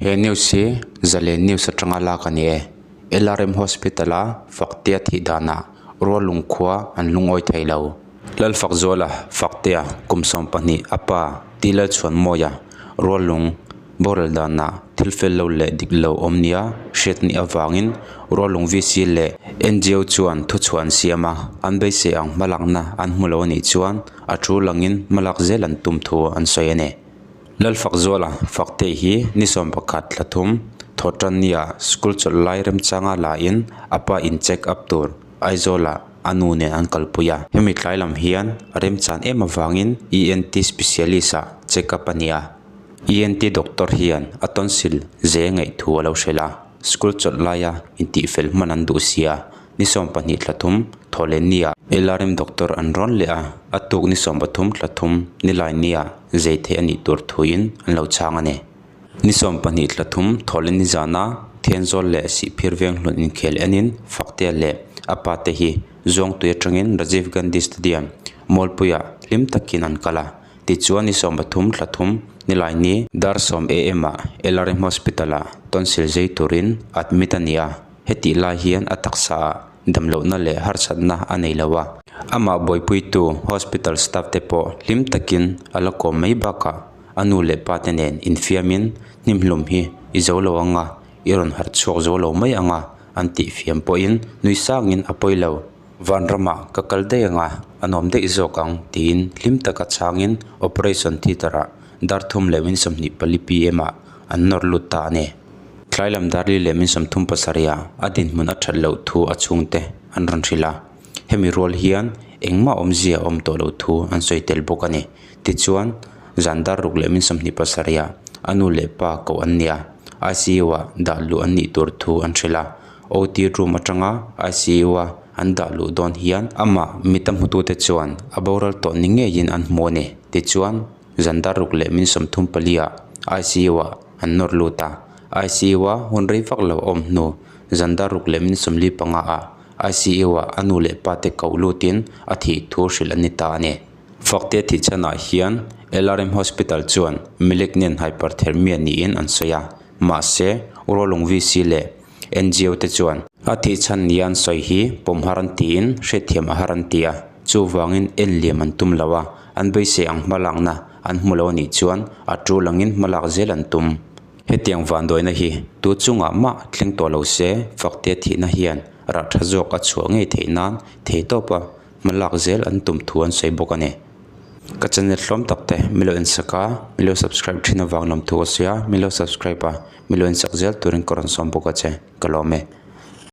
He news hi Zalen news atanga lak a ni e. LRM Hospital a Faktea thih danah Rualung khua an lungawi thei lo. Lalfakzuala Faktea kum 20 a pa Tilalchhuanmawia Rualung boral danah thil fel lo leh dik lo awm nia hriat nih avangin Rualung VC leh ngo chuan thuchhuah an siam a, an beisei ang hmalakna an hmu lo a nih chuan a thu langin hmalak zel an tum thu an sawi a ni. Lalfakzuala Faktei hi ni 11 thla thum Thawhtannia school chawlh lai remchanga la in a pa in check up tur Aizawlah a nu nen an kalpui a. Hemi tlai lam hian a remchan em avangin ENT specialist ah check up a ni a. ENT doctor hian a tonsil ze ngaih thu a lo hrilh a, school chawlh laia intihfel hman an duh sia. Ni 20 thla thum Thawhlennia LRM doctor an rawn leh a, a tuk ni 13 thla thum nilai nia zei theih a nih tur thuin an lo chhang a ni. Ni 20 thla thum Thawhlenni zana Thenzawl leh Sihphir Venghlun inkhel enin Faktea leh a pa te hi Zuangtui atangin Rajiv Gandhi Stadium, Mualpuiah hlim takin an kal a. Tichuan ni 13 thla thum nilai ni dar 10 am ah LRM Hospital ah tonsil zei turin admit a ni a. Hetih lai hian a taksa ah damlohna leh harsatna a nei lo a. Amah buaipuitu hospital staff te pawh hlim takin a la kawm mai bakah a nu leh pa te nen infiamin hnimhlum hi i zo lo ang a, i rawn harh chhuak zo lo mai ang a an tih fiam pawhin nui sangin a pawi lo. Vanramah ka kal daih ang a, a nuam daih zawk ang tiin hlim taka chhangin operation theatre ah dar thum leh min 24 pm ah an nawr lut ta a ni. Tlai lam dar li leh min 37 ah a dinhmun a that loh thu a chhungte an rawn hrilh a, hemi rual hian engmah awmzia a awm tawh loh thu an sawi tel bawk a ni. Tichuan, zan dar ruk leh min 27 ah a nu leh pa koh an ni a, ICU ah dah luh an nih tur thu an hrilh a, OT room atanga ICU a an dah luh dawn hian amah mit a hmutute chuan a boral tawh ni ngeiin an hmu a ni. Tichuan, Zan dar ruk leh min 34 ah ICU ah an nawr lut a, ICU a hun rei vak lo a awm hnu zan dar ruk leh min 45 ah ICU ah a nu leh pa te koh lutin a thih thu hrilh an ni ta a ni. Fakte thih chhanah hian LRM Hospital chuan malignant hyperthermia niin an sawi a, mahse Rualung VC leh ngo te chuan a thih chhan nia an sawi hi pawm har an tiin hriatthiam a har an ti a, chuvangin en liam an tum lo a, an beisei ang hmalakna an hmu lo a nih chuan a tul angin hmalak zel an tum. Hetiang vanduaina hi tu chungah mah thleng tawh lo se Fakte thihna hian rah tha zawk a chhuah ngei theih nan theitawpa hmalak zel an tum thu an sawi bawk a ni. Ka channel hlawm tak te milo en sak a, milo subscribe thin avang lam thu a sawi a, milo subscribe a, milo en sak zel turin ka rawn sawm bawk a che, ka lawm e.